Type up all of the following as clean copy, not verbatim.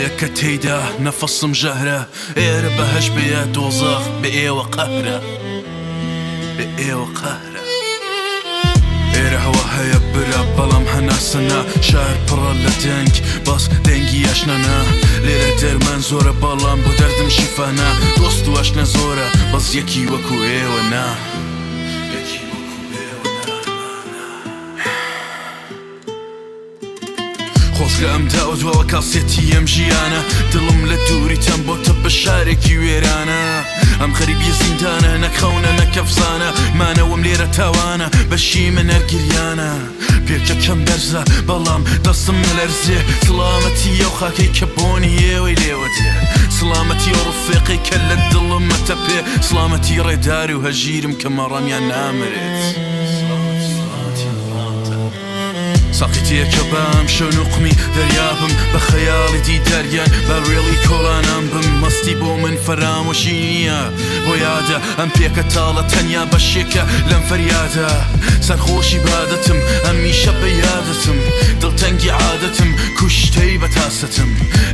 هەیە کە تێیدا نەفەسم ژەهرە ئێرە بەهەشت بێ یا دۆزەخ بێ ئێوە قەهرە بێ ئێوە قەهرە. ئێرە هەوا هەیە برا بەڵام هەناسە نا شار پڕە لە دەنگ بەس دەنگی ئاشنا نا لێرە دەرمان زۆرە بەڵام بۆ دەردم شیفا نا دۆست و ئاشنا زۆرە بەس یەکی وەکو ئێوە نا یەکی وەکو ئێوە نا نا نا. خۆزگە ئەم داوە دواوە کاسێتی ئەم ژیانە دڵم لە دووری تەم بۆتە بە شارێکی وێرانە ئەم غەریبیە زیندانە نە خەونە نە کەفزانە مانەوەم لێرە تاوانە بەشی من هەر گریانە پێکەکەم بەرزە بەڵام دەستم نەلەرزێ سڵامەتی ئەو خاکەی کە بۆنی ئێوەی لێوە دێ سڵامەتی ئەو ڕفێقەی کە لە دڵم ئەتەپێ سڵامەتی ڕێدار و هەژیرم کە مەڕەمیان نامرێت. ساقی تێکە با ئەمشەو نوقمی دەریا بم بە خەیاڵی دیداریان با وێڵی کۆڵانان بم مەستی بۆ من فەرامۆشی نییە بۆ یادە ئەم پێکە تاڵە تەنیا بەشێکە لەم فەریادە سەرخۆشی بادەتم هەمیشە بە یادتم دڵتەنگی عادەتم کوشتەی بە تاسەتم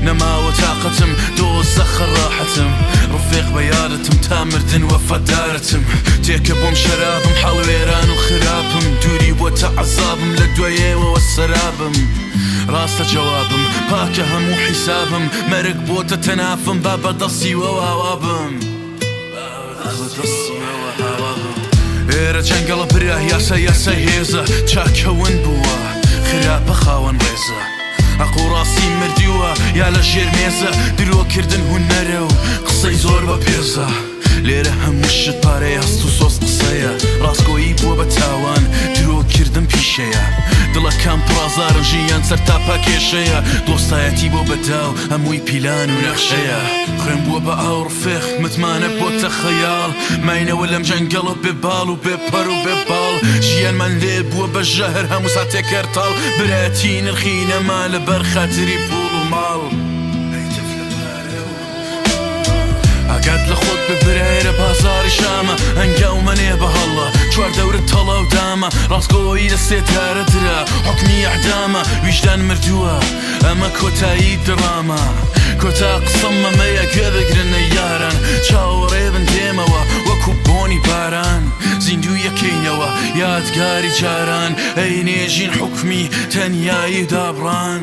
نەماوە تاقەتم دۆزەخە ڕاحەتم ڕفێق بە یادتم تا مردن وەفادارتم تێکە بۆم شەرابم حاڵ وێران و خراپم دووری بۆتە عەزابم لە دوای ئێوەوە سەرابم ڕاستە جەوابم پاکە هەموو حیسابم مەرگ بۆتە تەنافم با بە دەستی وەوە هاوابم با بە دەستی وەوە هاوابم. ئێرە جەنگەڵە برا یاسا یاسای هێزە چاکە ون بووە خراپە خاوەن ڕێزە هەق و ڕاستی مردووە یا لە ژێر مێزە درۆکردن هونەرە و قسەی زۆر بە پێزە. لێرە هەموو شت پارەیە هەست و سۆز قسەیە ڕاستگۆیی بووە بە تاوان درۆ کردن پیشەیە دڵەکان پڕ ئازارن ژیان سەرتاپا کێشەیە دۆستایەتی بۆ بە داو هەمووی پیلان و نەخشەیە خوێن بووە بە ئاو ڕفێخ متمانە بۆتە خەیاڵ ماینەوە لەم جەنگەڵە بێ باڵ و بێ پەر و بێ باڵ ژیانمان لێ بووە بە ژەهر هەموو ساتێک هەرتاڵ برایەتی نرخی نەما لەبەر خاتری پوڵ و ماڵ. ئاگات لە خۆت بێ برایرە بازاڕی شامە هەنگاو مەنێ بە هەڵە چوار دەورت تەڵە و دامە ڕاستگۆیی لە سێدارە درا حوکمی ئیعدامە ویژدان مردووە ئەمە کۆتایی دڕامە کۆتا قسەم ئەمەیە گوێ بگرن ئەی یاران چاوەڕێ بن دێمەوە وەکو بۆنی باران زیندوویەکەینەوە یادگاری جاران ئەی نێژین حوکمی تەنیایی دابڕان.